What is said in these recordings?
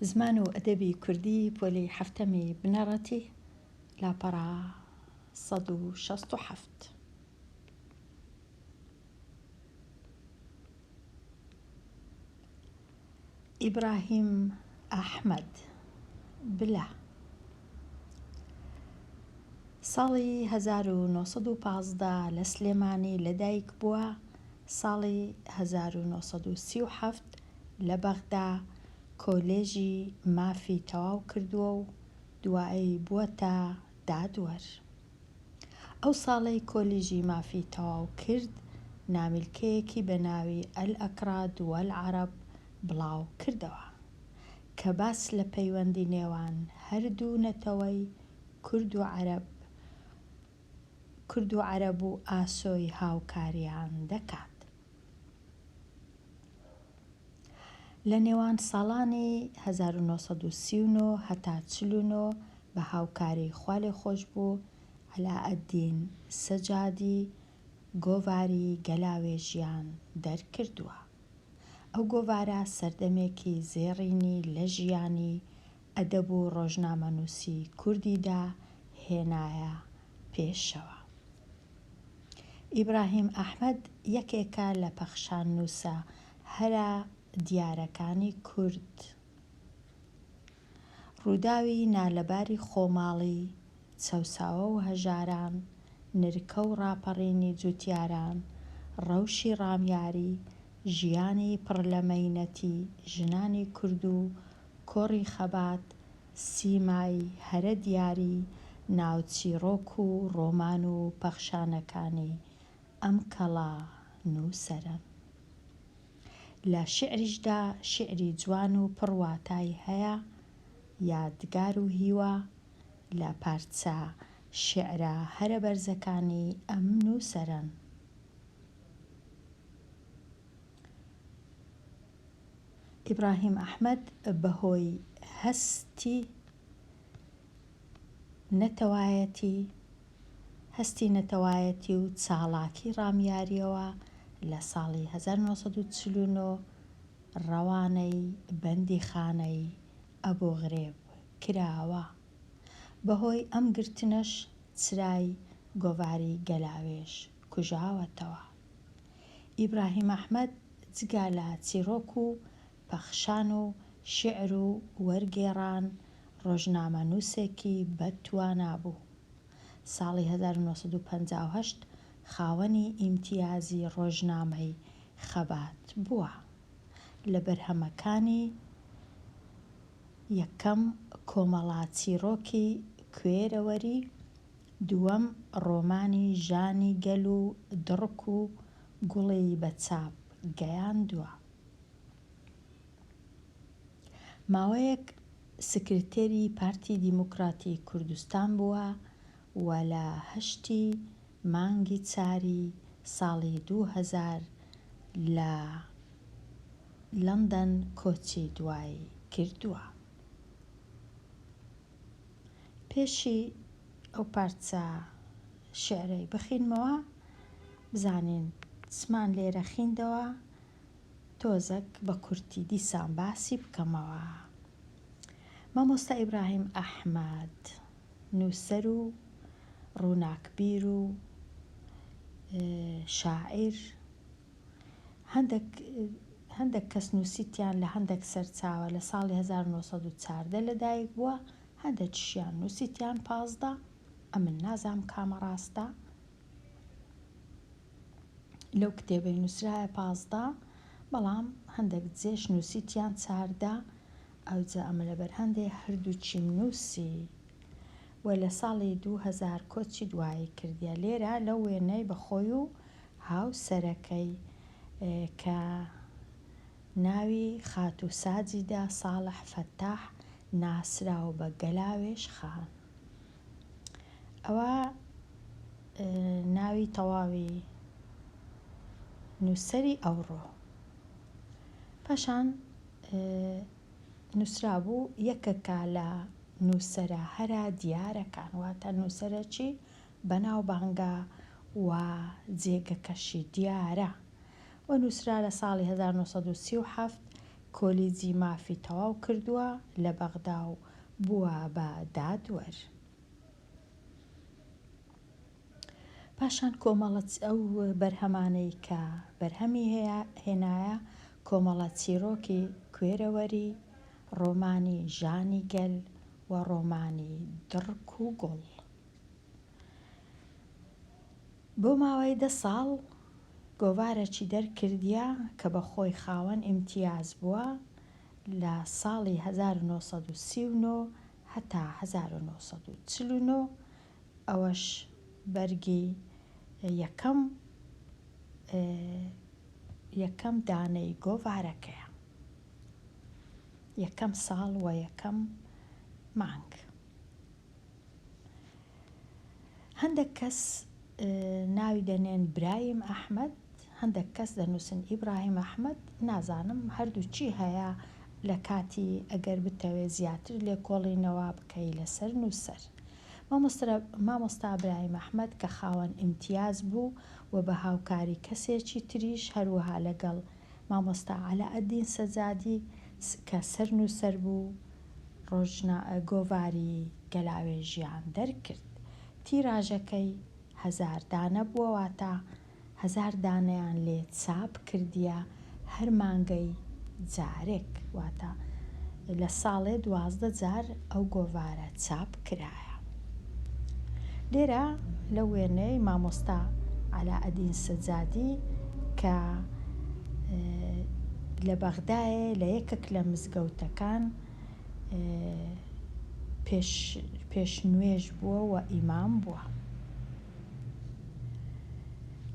زمان و ئەدەبی کوردی پۆلی حەفتەمی بنەڕەتی، لاپەڕە 167. ئیبراهیم ئەحمەد، بلە، ساڵی 1915 لە سلێمانی لەدایک بووە، ساڵی 1937 لە بەغدا کۆلێژی مافی تەواو کردووە و دوایی بووەتە دادوەر. ئەو ساڵەی کۆلیژی مافی تەواو کرد، نامیلکەیەکی بە ناوی الاکراد والعرب بڵاو کردەوە، کە باس لە پەیوەندی نێوان هەردوو نەتەوەی کورد و عەرەب کورد و عەرەب و ئاسۆی هاوکاریان دەکات. لە نێوان ساڵانی 1939 هەتا 49 بە هاوکاری خوالێخۆشبوو عەلائەدین سەجادی گۆڤاری گەلاوێژیان دەرکردووە. ئەو گۆڤارە سەردەمێکی زێڕینی لە ژیانی ئەدەب و ڕۆژنامەنووسی کوردیدا هێنایە پێشەوە. ئیبراهیم ئەحمەد یەکێکە لە پەخشاننووسە هەرە دیارەکانی کورد. ڕووداوی نالەباری خۆماڵی، چەوساوە و هەژاران، نرکە و ڕاپەڕینی جووتیاران، ڕەوشی ڕامیاری، ژیانی پڕ لە مەینەتی ژنانی کورد و کۆڕی خەبات، سیمای هەرە دیاری ناو چیڕۆک و ڕۆمان و پەخشانەکانی ئەم کەڵە نووسەرەن. لە شیعریشدا شیعری جوان و پڕ واتای هەیە، یادگار و هیوا، لە پارچە شیعرە هەرە بەرزەکانی ئەم نووسەرەن. ئیبراهیم ئەحمەد بەهۆی هەستی نەتەوایەتی هەستی نەتەوایەتی و چاڵاکی ڕامیارییەوە لە ساڵی 1949 ڕەوانەی بەندیخانەی ئەبوغرێب کراوە. بەهۆی ئەم گرتنەش چرای گۆڤاری گەلاوێژ کوژاوەتەوە. ئیبراهیم ئەحمەد جگە لە چیڕۆک و پەخشان و شیعر و وەرگێڕان، ڕۆژنامەنووسێکی بەتوانا بوو. ساڵی 1958 خاوەنی ئیمتیازی ڕۆژنامەی خەبات بووە. لە بەرهەمەکانی یەکەم کۆمەڵە چیڕۆکی کوێرەوەری، دووەم ڕۆمانی ژانی گەل و دڕک و گوڵی بە چاپ گەیاندووە. ماوەیەک سکرتێری پارتی دیموکراتی کوردستان بووە و لە هەشتی مانگی چاری ساڵی 2000 لە لەندەن کۆچی دوای کردووە. پێشی ئەو پارچە شیعرەی بخینمەوە بزانین چمان لێرە خیندەوە تۆزەک بە کورتی دیسان باسی بکەمەوە. مامۆستا ئیبراهیم ئەحمەد نووسەر و ڕووناکبیر و شاعیر هەندێک هەندێک کەس نووسیتیان لە هەندێک سەرچاوە لە ساڵی 1914 لەدایک بووە، هەندێکیشیان نووسیتیان 15 ئەمن نازانم کامە ڕاستە. لەو کتێبەی نووسرایە 15 بەڵام هەندێک جێش نووسیتیان 14 ئەوجا ئەمە لەبەر هەندێ هەردووکیم نووسی و لە ساڵی 2000 کۆچی دوایی کردیە لێرە لەو وێنەی بە خۆی و هاوسەرەکەی کە ناوی خاتوو ساجیدە ساڵح فەتاح ناسراو بە گەلاوێژ خان ئەوە ناوی تەواوی نووسەری ئەوڕۆ. پاشان نووسرابوو یەکەکە لە نووسەرە هەرە دیارەکان واتە نووسەرەکی بەناوبانگە و جێگەکەشی دیارە و نووسرا لە ساڵی 1937. کۆلیجی مافی تەواو کردووە لە بەغدا و بووە بە دادوەر. پاشان کۆمەڵە ئەو بەرهەمانەی کە بەرهەمی هێنایە کۆمەڵە چیڕۆکی کوێرەوەری، ڕۆمانی ژانی گەل و ڕۆمانی دڕک و گوڵ. بۆ ماوەی دە ساڵ گۆڤارەکی دەرکردیە کە بە خۆی خاوەن ئیمتیاز بووە لە ساڵی 1939 هەتا 1949 ئەوەش بەرگی یەکەم یەکەم دانەی گۆڤارەکەیە یەکەم ساڵ و یەکەم مانگ. هەندێک کەس ناوی دەنێن برایم ئەحمەد، هەندێک کەس دەنووسن ئیبراهیم ئەحمەد، نازانم هەردوو چی هەیە لە کاتی ئەگەر بتەوێ زیاتر لێکۆڵینەوە بکەی لەسەر نووسەر. مامۆستا برایم ئەحمەد کە خاوەن ئیمتیاز بوو و بە هاوکاری کەسێکی تریش هەروەها لەگەڵ مامۆستا عەلائەدین سەجادی کە سەرنووسەر بوو ڕۆژنا گۆڤاری گەلاوێژیان دەرکرد. تیراژەکەی هەزار دانە بووە واتە هەزار دانەیان لێ چاپ کردیە هەر مانگەی جارێک واتە لە ساڵێ 12 جار ئەو گۆڤارە چاپ کرایە. لێرە لەو وێنەی مامۆستا عەلائەدین سەجادی کە لە بەغدایێ لە یەکێک لە مزگەوتەکان پێش پێشنوێژ بووە و ئیمام بووە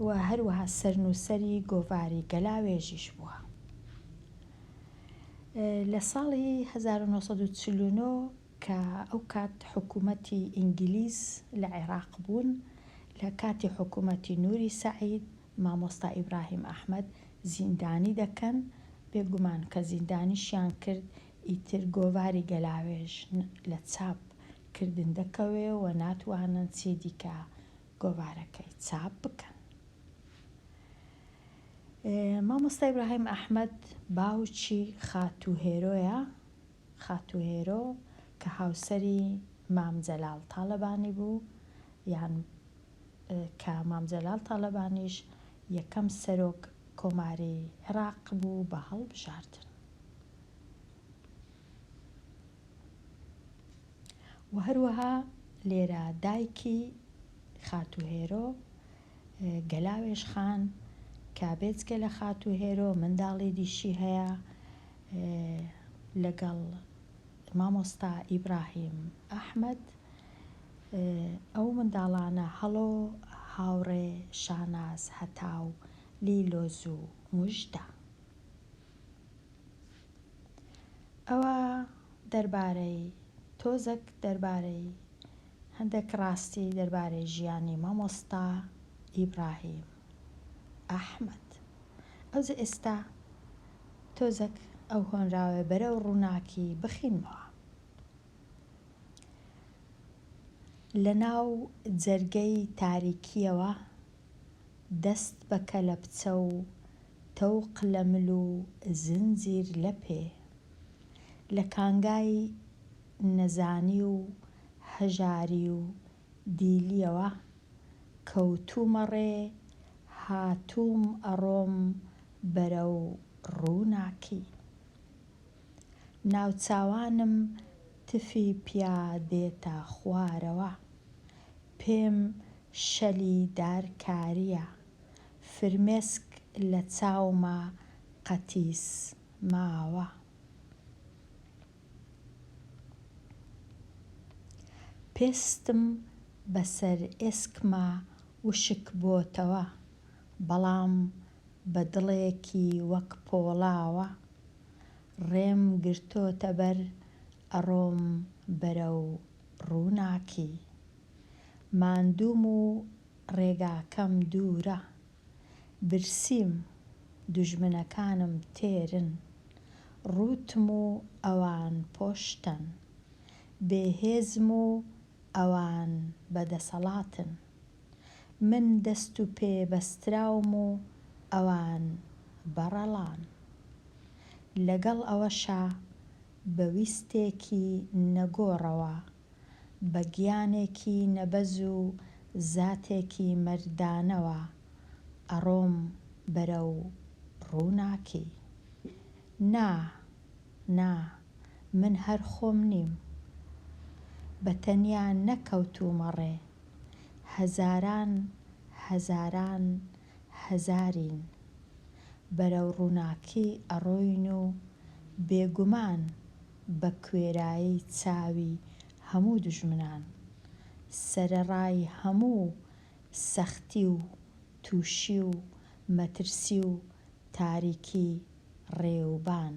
و هەروەها سەرنووسەری گۆڤاری گەلاوێژیش بووە. لە ساڵی 1949 کە ئەو کات حکوومەتی ئینگلیز لە عێراق بوون، لە کاتی حکوومەتی نووری سەعید مامۆستا ئیبراهیم ئەحمەد زیندانی دەکەن، بێگومان کە زیندانیشیان کرد ئیتر گۆڤاری گەلاوێژ لە چاپ کردن دەکەوێ و ناتوانن چی دیکە گۆڤارەکەی چاپ بکەن. مامۆستا ئیبراهیم ئەحمەد باوکی خاتوو هێرۆیە، خاتوو هێرۆ کە هاوسەری مام جەلال تاڵەبانی بوو، یان کە مام جەلال تاڵەبانیش یەکەم سەرۆک کۆماری عێراق بوو بە هەڵبژاردن. و هەروەها لێرە دایکی خاتوو هێرۆ گەلاوێژ خان کە بێجگە لە خاتوو هێرۆ منداڵی دیشی هەیە لەگەڵ مامۆستا ئیبراهیم ئەحمەد ئەو منداڵانە هەڵۆ هاوڕێ شاناز هەتاو لیلۆز و مژدە. ئەوە دەربارەی تۆزەک دەربارەی هەندێک ڕاستی دەربارەی ژیانی مامۆستا ئیبراهیم ئەحمەد. ئەوجە ئێستا تۆزەک ئەو هۆنراوەیە بەرەو ڕووناکی بخینمەوە. لەناو جەرگەی تاریکییەوە دەست بە کەلەپچە و تەوق لە مل و زنجیر لە پێ. لە کانگای نەزانی و هەژاری و دیلیەوە کەوتوومە ڕێ هاتووم ئەڕۆم بەرەو ڕووناکی. ناوچاوانم تفی پیا دێتە خوارەوە. پێم شەلی دارکاریە. فرمێسک لە چاوما قەتیس ماوە. پێستم بەسەر ئێسکما وشک بۆتەوە، بەڵام بە دڵێکی وەک پۆڵاوە ڕێم گرتۆتە بەر ئەڕۆم بەرەو ڕووناکی. ماندووم و ڕێگاکەم دوورە. برسیم، دوژمنەکانم تێرن. ڕووتم و ئەوان پۆشتەن. بێ هێزم و ئەوان بە دەسەڵاتن. من دەست و پێ بەستراوم و ئەوان بەڕەڵان. لەگەڵ ئەوەشا بە ویستێکی نەگۆڕەوە، بە گیانێکی نەبەز و زاتێکی مەردانەوە ئەڕۆم بەرەو ڕووناکی. نا، نا، من هەر خۆم نیم. بە تەنیا نەکەوتوومە ڕێ. هەزاران، هەزاران، هەزارین. بەرەو ڕووناکی ئەڕۆین و بێگومان بە کوێرایی چاوی هەموو دوژمنان، سەرەڕای هەموو سەختی و تووشی و مەترسی و تاریکی ڕێوبان،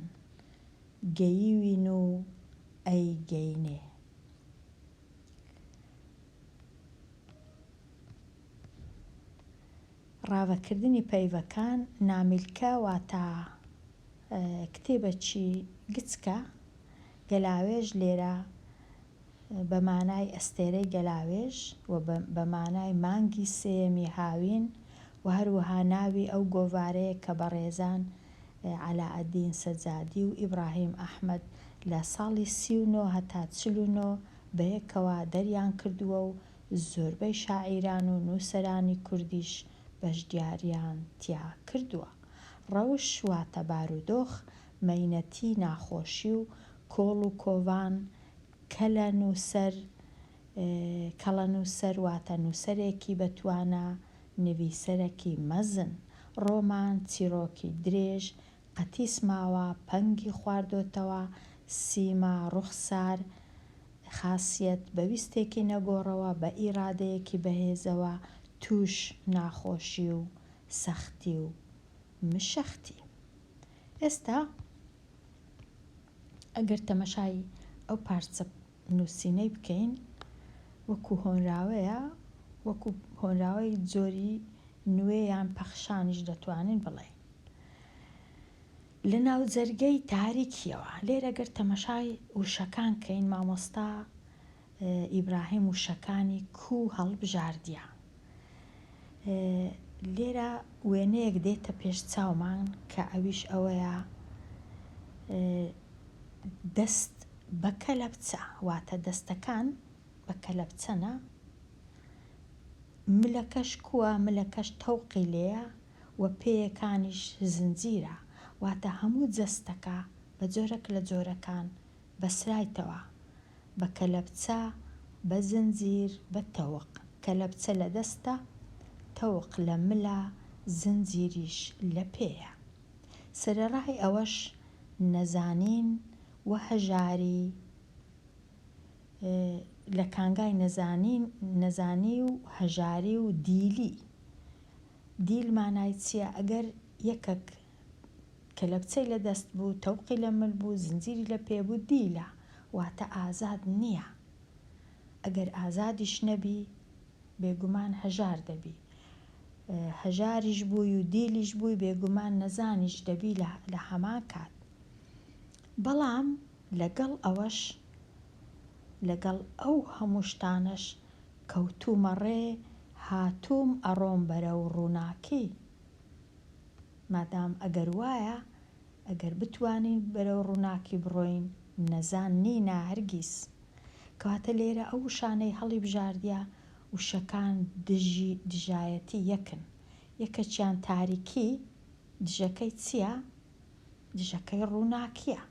گەییوین و ئەیگەینێ. ڕاڤەکردنی پەیڤەکان، نامیلکە واتە کتێبەکی گچکە، گەلاوێژ لێرە بە مانای ئەستێرەی گەلاوێژ و بە مانای مانگی سێیەمی هاوین و هەروەها ناوی ئەو گۆڤارەیە کە بەڕێزان عەلائەدین سەجادی و ئیبڕاهیم ئەحمەد لە ساڵی 39 هەتا 49 بەیەکەوە دەریان کردووە و زۆربەی شاعیران و نووسەرانی کوردیش بەشدیاریان تیا کردووە. ڕەوش واتە بارودۆخ، مەینەتی ناخۆشی و کۆڵ و کۆڤان، کەلە نووسەر، کەڵە نووسەر واتە نووسەرێکی بە توانا، نڤیسەرەکی مەزن. ڕۆمان، چیڕۆکی درێژ، قەتیس ماوە، پەنگی خواردۆتەوە، سیما، ڕوخسار، خاسیەت، بە ویستێکی نەگۆڕەوە، بە ئیڕادەیەکی بەهێزەوە تووش ناخۆشی و سەختی و مشەختی. ئێستا ئەگەر تەمەشای ئەو پارچە نووسینەی بکەین وەکو هۆنراوەیە، وەکو هۆنراوەی جۆری نوێ یان پەخشانیش دەتوانین بڵێین. لە ناوجەرگەی تاریکیەوە، لێرە گەر تەمەشای وشەکان کەین مامۆستا ئیبراهیم وشەکانی کوو هەڵبژاردیە. لێرە وێنەیەک دێتە پێش چاومان کە ئەویش ئەوەیە دەست بە کەلەپچە واتە دەستەکان بە کەلەپچەنە ملەکەش کووە ملەکەش تەوقی لێیە و پێیەکانیش زنجیرە واتە هەموو جەستەکە بە جۆرەک لە جۆرەکان بەسرایتەوە بە کەلەپچە بە زنجیر بە تەوق کەلەپچە لە دەستە تەوق لە ملە زنجیریش لە پێیە سەرەڕای ئەوەش نەزانین و هەژاری لە کانگای نەزانین نەزانی و هەژاری و دیلی دیل مانای چیە ئەگەر یەکەک کەلەپچەی لە دەست بوو تەوقی لە مل بوو زنجیری لە پێ بوو دیلە واتە ئازاد نیە ئەگەر ئازادیش نەبی بێگومان هەژار دەبی هەژاریش بووی و دیلیش بووی بێگومان نەزانیش دەبی لە هەمان کات بەڵام لەگەڵ ئەوەش لەگەڵ ئەو هەموو شتانەش کەوتوومە ڕێ هاتووم ئەڕۆم بەرەو ڕووناکی مادام ئەگەر وایە ئەگەر بتوانین بەرەو ڕووناکی بڕۆین نەزان نینە هەرگیز کەواتە لێرە ئەو وشانەی هەڵیبژاردیە وشەکان دژی دژایەتی یەکن یەکەکیان تاریکی دژەکەی چیە دژەکەی ڕووناکیە.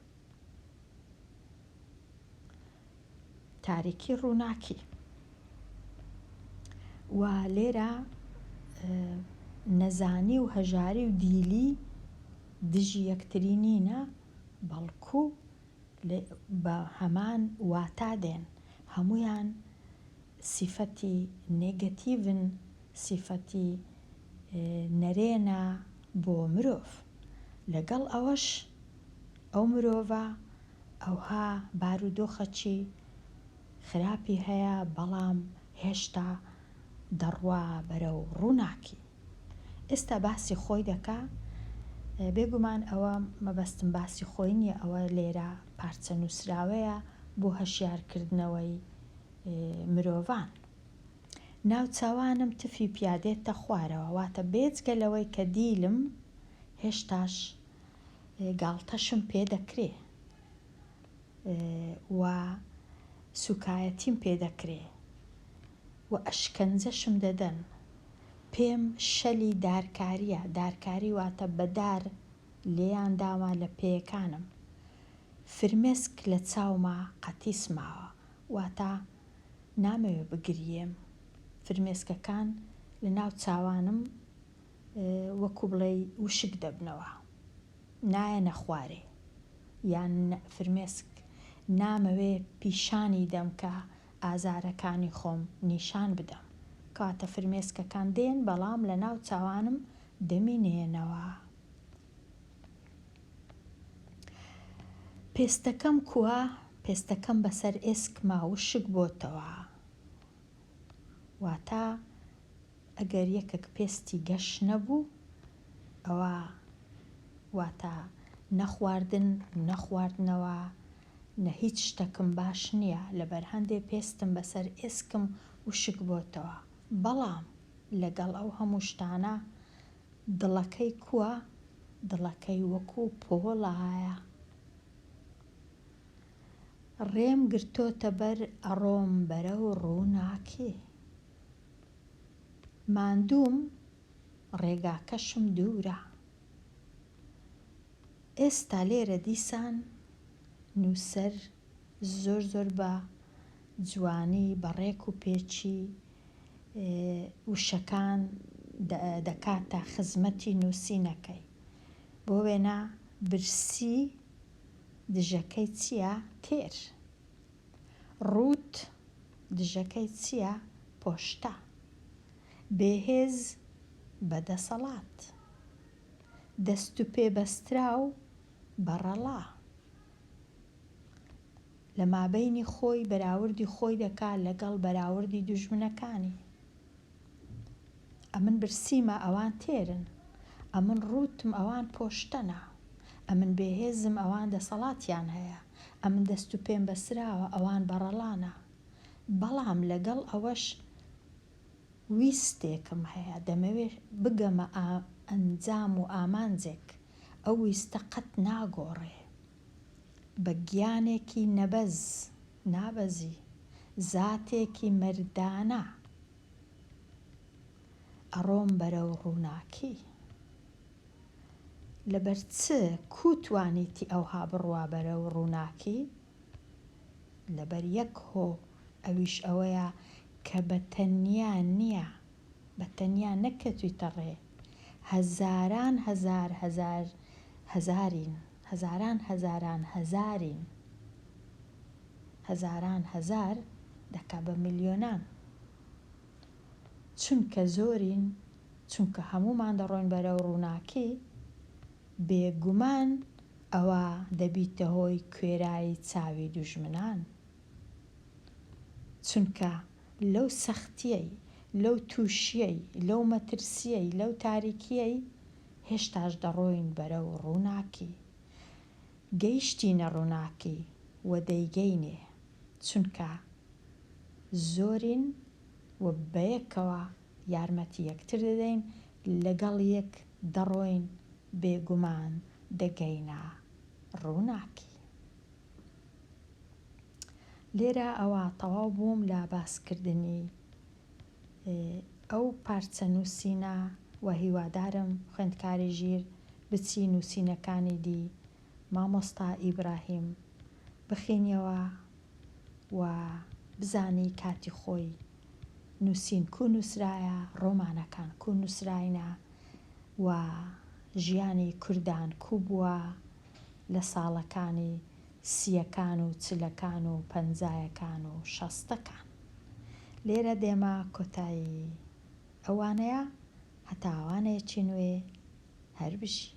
تاریکی ڕووناکی و لێرە نەزانی و هەژاری و دیلی دژی یەکتری نینە بەڵکو بە هەمان واتا دێن هەموویان سیفەتی نێگەتیڤن سیفەتی نەرێنە بۆ مرۆڤ لەگەڵ ئەوەش ئەو مرۆڤە ئەوها بارودۆخەکی خراپی هەیە بەڵام هێشتا دەڕوا بەرەو ڕووناکی. ئێستا باسی خۆی دەکا بێگومان ئەوە مەبەستم باسی خۆی نییە ئەوە لێرە پارچە نووسراوەیە بۆ هەشیارکردنەوەی مرۆڤان. ناوچاوانم تفی پیادێتە خوارەوە واتە بێجگە لەوەی کە دیلم هێشتاش. گاڵتەشم پێ دەکرێ و سوکایەتیم پێ دەکرێ و ئەشکەنجەشم دەدەن. پێم شەلی دارکارییە، دارکاری واتە بە دار لێیان داومە لە پێیەکانم. فرمێسک لە چاوما قەتیس ماوە، واتە نامەوێ بگریێم. فرمێسکەکان لە ناو چاوانم وەکو بڵێی وشک دەبنەوە. نایەنە خوارێ یان فرمێسک نامەوێ پیشانی دەم کە ئازارەکانی خۆم نیشان بدەم کەواتە فرمێسکەکان دێن بەڵام لە ناو چاوانم دەمینێنەوە. پێستەکەم کوە؟ پێستەکەم بەسەر ئێسکما وشک بۆتەوە واتە ئەگەر یەکەک پێستی گەش نەبوو ئەوا واتە نە خواردن نە خواردنەوە نە هیچ شتەکم باش نیە لەبەر هەندێ پێستم بەسەر ئێسکم وشک بۆتەوە بەڵام لەگەڵ ئەو هەموو شتانە دڵەکەی کوە دڵەکەی وەکو پۆڵایە ڕێم گرتۆتە بەر ئەڕۆم بەرەو ڕووناکی. ماندووم ڕێگاکەشم دوورە. ئێستا لێرە دیسان نووسەر زۆر زۆر بە جوانی بە ڕێک و پێکی وشەکان دەکاتە خزمەتی نووسینەکەی. بۆ وێنە برسی دژەکەی چییە؟ تێر. ڕووت دژەکەی چییە؟ پۆشتە. بێهێز بە دەسەڵات. دەست و پێ بەستراو بەڕەڵا. لە مابەینی خۆی بەراوردی خۆی دەکا لەگەڵ بەراوردی دوژمنەکانی. ئەمن برسیمە ئەوان تێرن. ئەمن ڕووتم ئەوان پۆشتەنە. ئەمن بێهێزم ئەوان دەسەڵاتیان هەیە. ئەمن دەست و پێم بەسراوە ئەوان بەڕەڵانە. بەڵام لەگەڵ ئەوەش ویستێکم هەیە دەمەوێ بگەمە ئەنجام و ئامانجێک، ئەو ویستە قەت ناگۆڕێ. بە گیانێکی نەبەز، نابەزی، زاتێکی مەردانە ئەڕۆم بەرەو ڕووناکی. لەبەر چ کوو توانیتی ئەوها بڕوا بەرەو ڕووناکی؟ لەبەر یەک هۆ ئەویش ئەوەیە کە بە تەنیا نیە، بە تەنیا نەکەتویتە ڕێ، هەزاران هەزار هەزار هەزارین، هەزاران هەزاران هەزارین، هەزاران هەزار دەکا بە ملیۆنان. چونکە زۆرین، چونکە هەموومان دەڕۆین بەرەو ڕووناکی، بێگومان ئەوە دەبیتە هۆی کوێرایی چاوی دوژمنان. چونکە لەو سەختییەی، لەو تووشییەی، لەو مەترسییەی، لەو تاریکییەی هێشتاش دەڕۆین بەرەو ڕووناکی. گەیشتینە ڕووناکی و دەیگەینێ. چونکە زۆرین و بەیەکەوە یارمەتی یەکتر دەدەین، لەگەڵ یەک دەڕۆین، بێگومان دەگەینە ڕووناکی. لێرە ئەوە تەواو بووم لە باسکردنی ئەو پارچە نووسینە و هیوادارم خوێندکاری ژیر بچی نووسینەکانی دی مامۆستا ئیبراهیم بخینیەوە و بزانی کاتی خۆی نووسین کوو نووسرایە، ڕۆمانەکان کوو نووسراینە و ژیانی کوردان کوو بووە لە ساڵەکانی سییەکان و چلەکان و پەنجایەکان و شەستەکان. لێرە دێمە کۆتایی ئەو وانەیە، هەتا وانەیەکی نوێ هەر بژی.